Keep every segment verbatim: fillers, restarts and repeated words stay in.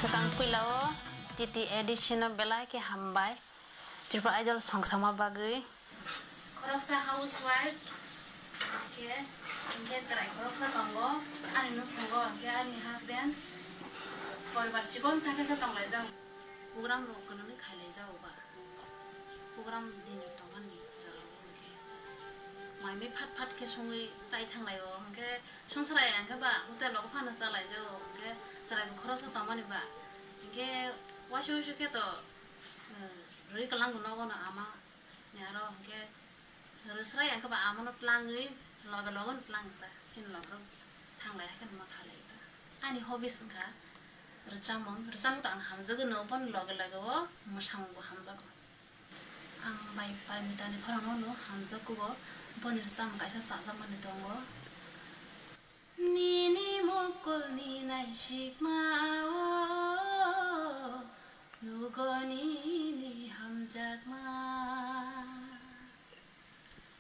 Swkang puila o T T A D C no belai khe hambai Tripura Idol song sama bagwi. Khoroksa housewife khe hinkhe chwrai khoroksa tongo ani nukhungo, hinkhe ani husband poribar chikon sa khe khe tonglaijak. Program rok kwnwi khailaijago ba. Program din tongmani jorao hinkhe mai mui phat phat khe songwi chai thanglaio, hinkhe songchwrai hinkhe ba hotel rogo phano chalaijao, hinkhe chwraibo khoroksa tongmani ba. Hinkhe waisa waisa khe to, eh, rwi kwlangbo nogono ama ni aro hinkhe rwsrai hinkhe ba amono tlangwi loge loge no tlang ta chini loge rok thanglai haikhe no ma khalai ta. Ani hobbies wngkha rwchapmung, rwchapmung to ang hamjagwi no, boni loge loge o mwsamung bo hamjago. Ang bai Parmita ni khorang no no hamjak kugo, boni rwchapmung kaisa chajakmani tongo. Nini mukulni naisikma o, nugo nini hamjakma.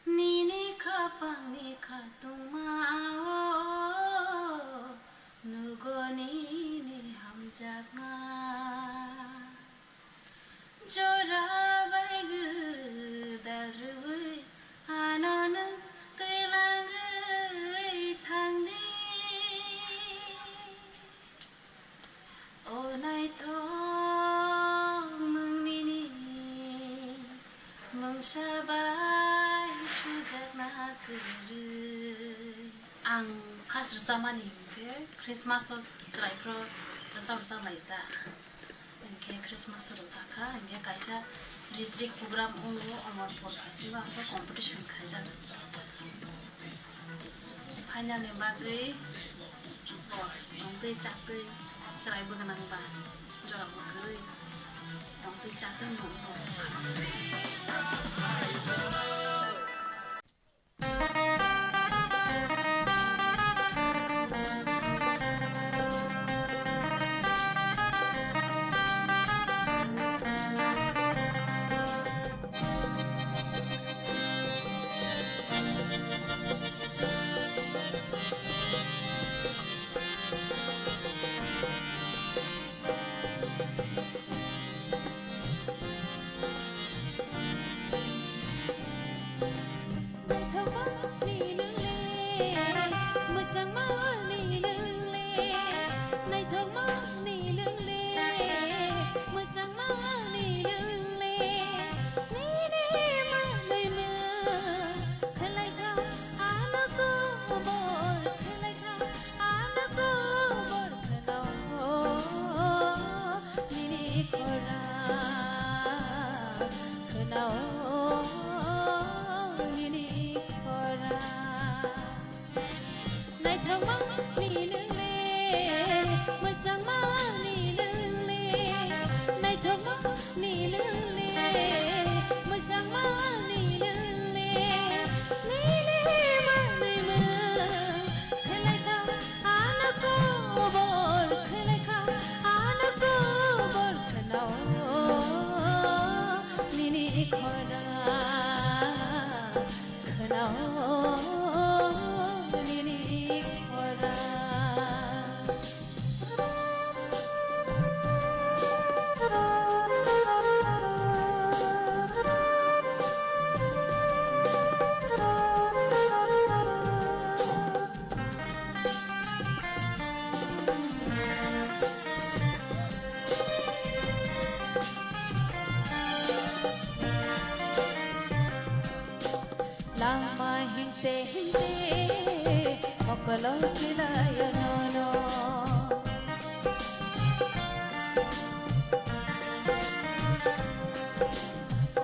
Nini khapangni khatungma o, nugo nini hamjakma. Jora bai gwdal rwui ano nwng twilangwi thangdi. O naithok nwng nini mungsa bai sujakna kwrwi. Ang first rwchapmani hinkhe Christmas o chwraiphru rwchap rwchap lai ta. Hinkhe Christmas o rwchapkha, hinkhe kaisa ritrik program wngo, omo por phaisingbo ang competition khaijak. Final ni bagwi tongtwi chaktwi chwrai bwgwnang ba jorabo kwrwi tongtwi chaktwi nukha. Naithokma ni nwng le, mwchangma ni nwng le, naithokma ni nwng le, mwchangma ni nwng le, nini manwi mwng khlaikha, ano kobor khlaikha, ano kobor khwnao nini khorang. Khwnao nini khorang. Naithokma ni nwng le, mwchangma ni nwng le, naithokma ni nwng le, mwchangma ni nwng le, nini manwi mwng khlaikha, ano kobor khlaikha, ano kobor khwnao nini khorang, khwnao nini khorang. Lama himte himte mokolo kilayo nono.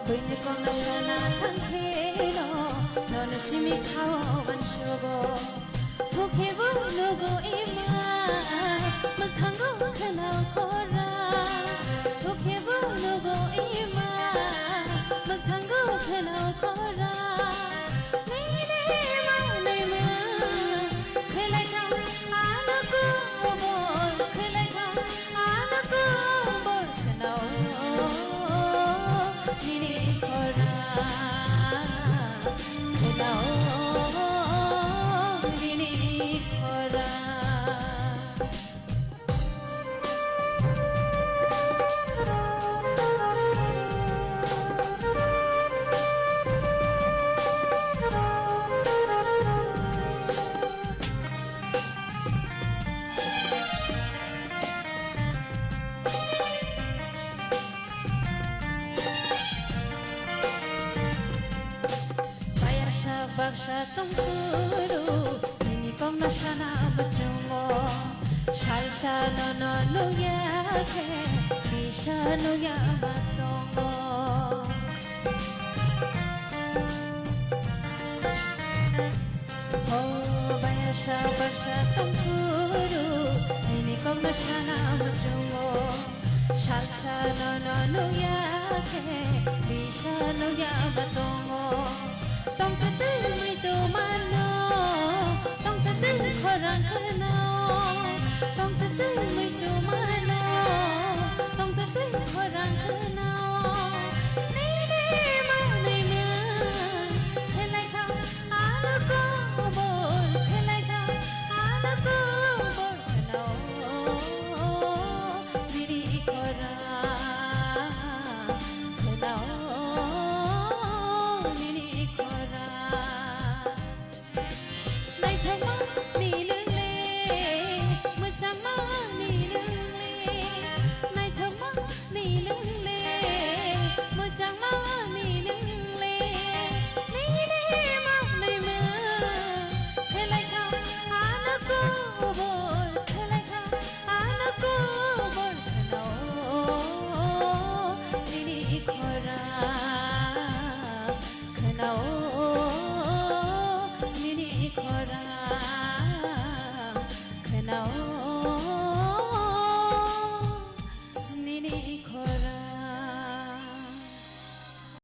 Buini kono sana thangkheno nono simi khao bansugo. Thukhebu nugo ima, mwkhango khwnao khorang. Thukhebu nugo ima, mwkhango khwnao khorang. Nini manwi mwng khlaikha, ano kobor khlaikha, ano kobor khwnao nini khorang. Khwnao nini khorang. Sa tongkuru, nini kokno sana muchungo. Salsa nono nukya khe, kisa nukya ma tongo. O baya sa baksa tongkuru, nini kokno sana muchungo. Salsa nono nukya khe, bisa nukya ma tongo. Tongtwtwi muitu mano, tongtwtwi khorang kheno. Tongtwtwi muitu mano, tongtwtwi khorang kheno.